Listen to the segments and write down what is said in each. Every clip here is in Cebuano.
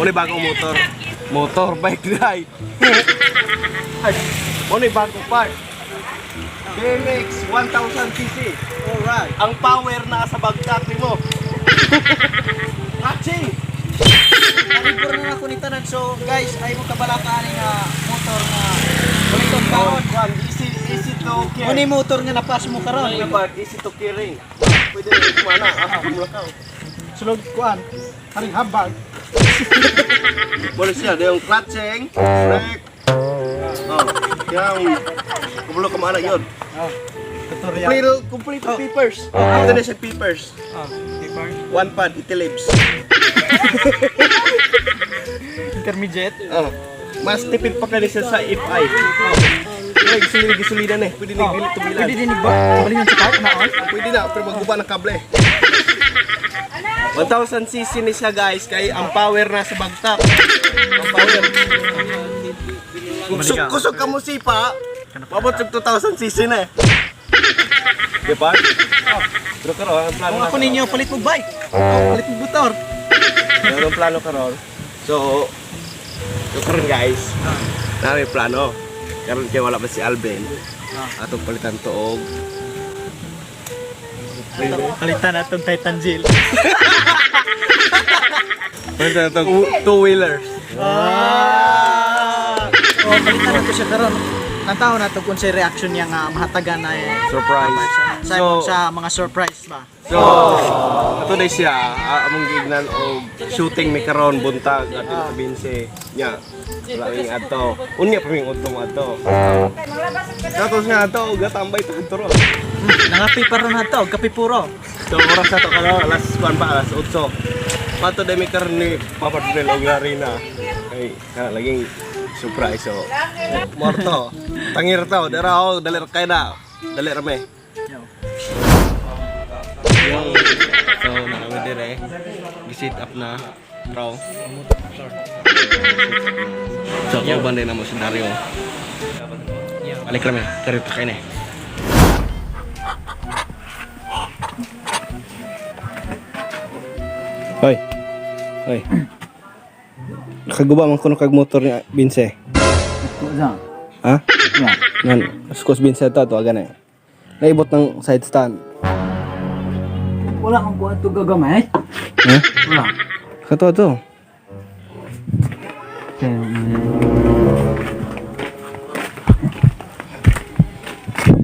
Muna bagong motor. Motor bike dai. Muna bagong part. BMX 1000cc. Alright. Ang power na sa bagtak nimo. Ratching! Naribor na ako ni tanan. So guys, ay mo kabalaka ani nga motor nga uliton karon. Kwan, easy easy to carry. Muni motor nga napas mo karon. Ano ba? Easy to carry. Pwede na kumana. Ah, kumulakaw. Sulod kuan. Haring hambag. Boleh siya, yung clutching, brake. Oh, yung kumulo ka maana yun. Oh. Tutorial. Complete, complete papers. Ito na siya papers. Oh, paper. One pad, itilibs. Intermediate. Oh. Mas tipid pa kaya siya sa FI. Oh. Kaya gisulid gisulidan eh. Pwede na dili tubilan. Pwede din ba? Balihan sa cart na on. Pwede na, pero maguba ng kable. 1000cc ni siya guys, kay ang power na sa bagtak. Ang power. Kusog, kusog ka mo sipa, mabot sa 2000cc na eh. Di ba? Oh. Pero karon, ang plano Kung ako na ninyo palit mo bike. Oh, palit mo motor. Pero ang plano karon. So, so karon guys, na may plano. Karon kay wala pa si Alvin. Atong palitan to og Palitan atong Titan Zeal. palitan to two-wheelers. Ah! Oh, palitan na to siya karon. Nantaw na to kung sa reaction niya nga mahatagan na eh. Surprise. Sa, So, sa mga surprise ba? So, ato na siya, among gignan og shooting mi karon buntag ato sa Binse. Nya. Wala ming adto. Unya pa ming udtong adto. Kato siya adto og gatambay ta adto ro. Nangapi pa ron ato, kape puro. So oras na to karon alas 1 pa alas 8. Pato dai mi karon ni Papa Daniel og Larina. Kay kana laging surprise so. Morto. Tangir to, dara oh, dali ra kay na. Dali ra me. Yung so nakami dire gisit up na bro. So kauban din na mo si Dario. Balik rami, karito kayo na eh. Hoy. Hoy. Nakaguba man kuno kag motor ni Binse. Ha? Nan, skos Binse to to agana eh. Naibot ng side stand. Wala kang kuha ito gagamay. Ha? Wala. Kato to.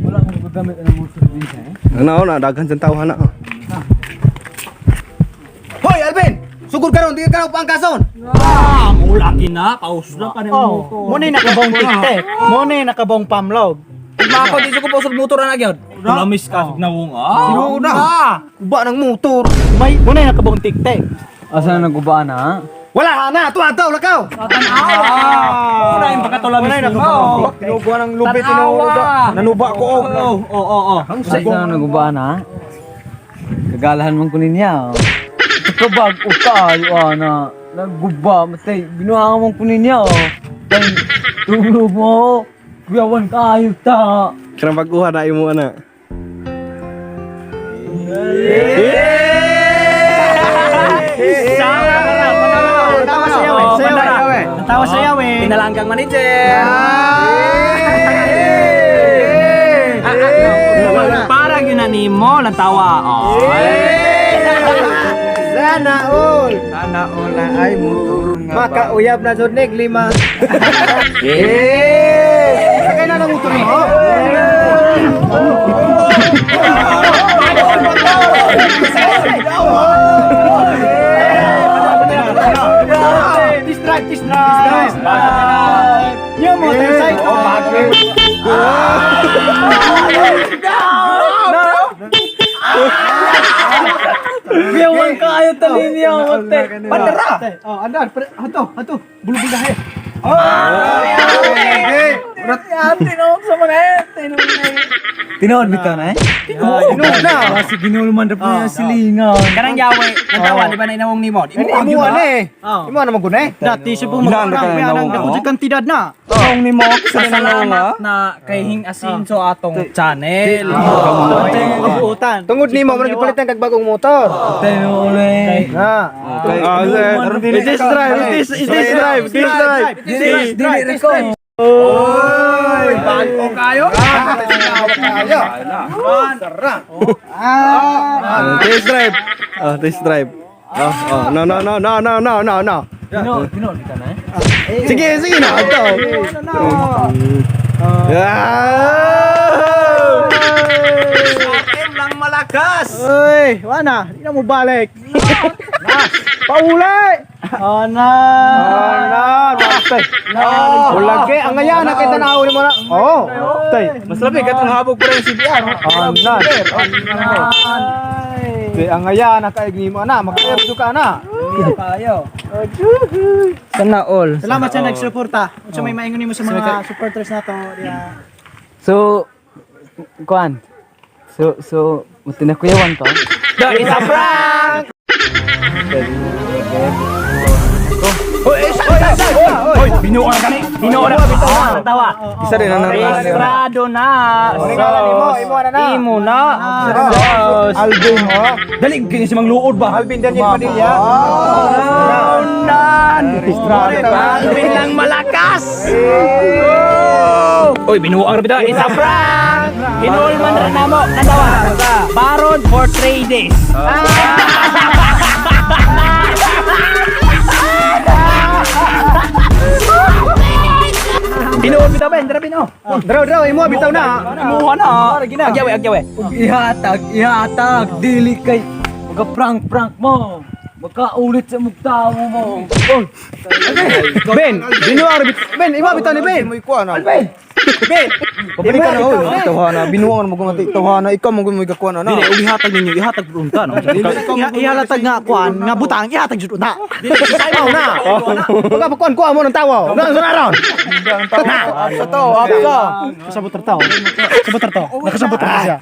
Wala kang gagamit ng motor din siya eh. Ano na daghan sa tawhan na. Hoy, Alvin! Sugod karon, di ka pangkason. Ah, mula na, paus na ka ng Oh, motor. mo na nakabong tikte. Mo na nakabong pamlog. Ugma ako, di ko pausod motor na gyud. Tulamis ka, nawong ah. Tinuod na. Kuba ng motor. May mo na nakabong tikte. Asa na nagubaan na? Wala na, tuwa to, lakaw. Ah! Wala yung pagkatulamis mo. Tinubuan ng lupit tinuod. Nanuba ko og. Oo, oo, oo. Asa na nagubaan na? Kagalahan man ko ninya. Kabag o kayo ah na. Naguba, matay. Binuha man ko ninya oh. Tay, tulog mo. Kuyawan kayo ta. Kanang pag-uha na imo ana. Tawa sayaw eh. Sayaw eh. Tawa sayaw eh. Pinalanggang manager. Parang yun na nimo, lang tawa. Oh. Sana all. Sana all na ay motor nga. Makauyab na jud nig lima. Eh! Sakay na ng motor mo. Test drive, test drive. Yung motorcycle. Biyawan ka ayo talin niya mate. Bandera. Oh, andan, ato, ato. Bulubulahe. Ate no sa mga ate. Tinuod bitaw na eh? Tinuod na. Kasi ginulman ra po niya silingan. Kanang yawe, natawa di ba na inawong nimo? Imo Imo na eh. Imo na maguna eh. Dati siya pong magkurang may anang dako jud kantidad na. Tong ni mo sa Salamat na kay Hing Asinso atong channel. Kabuutan. Tungod nimo mo nagpalitan kag bagong motor. Tinuod eh. Na. It is drive, it is drive, it is drive. Dili dili ra ko. Bago kayo. Test drive. Oh, test drive. Oh, oh, no, no, no, no, no, no, no, no. Tinuod tinuod bitaw na eh. Sige, sige na, ito. Akin lang malakas. Uy, wala, di na mo balik. Pauli. Oh na. Ana, basta. Ulag kay ang ngaya na kay tanaw nimo na. Oh. Tay, Mas labi katong habog pa rin CBR. ana. Tay, ang ngaya na kay nimo ana, makayab ka ana. Kayo. Sana all. Salamat sa nagsuporta. Unsa may maingon nimo sa mga supporters nato diya? So kuan. So matinakuyawan to. It's a prank. Oy, binuo na kani. Binuo na. Tawa. Isa din ang Registrado na. Imo, imo na na. Imo na. Alvin, oh. Dali kini si Mangluod ba? Alvin Daniel Padilla. Nan. Registrado. Alvin lang malakas. Oy, binuang ra bitaw. It's a prank. Hinulman ra namo. Nandawa. Baron for 3 days. Binuo bitaw ben, dara binuo. Draw, draw, imo bitaw na. Imuha na. Agyawe, agyawe. Ug ihatag, ihatag dili kay maka prank prank mo. Makaulit sa mugtawo mo. Oh, Ben, binuang Ben, imo bitaw ni Ben. Ben. Pabalik ka na, oy. Tawhana, binuang mo kung tawhana, ikaw mo kung gakuan na. Dili, ug ihatag ninyo, ihatag unta no. Ihalatag nga kuan nga butang ihatag jud una. Sayo na. Pagka pakuan kuha mo ng tawo. Na na ron. Na. Sa to, apsa. Kasabot ra tao. Kasabot ra tao. Nakasabot ra siya.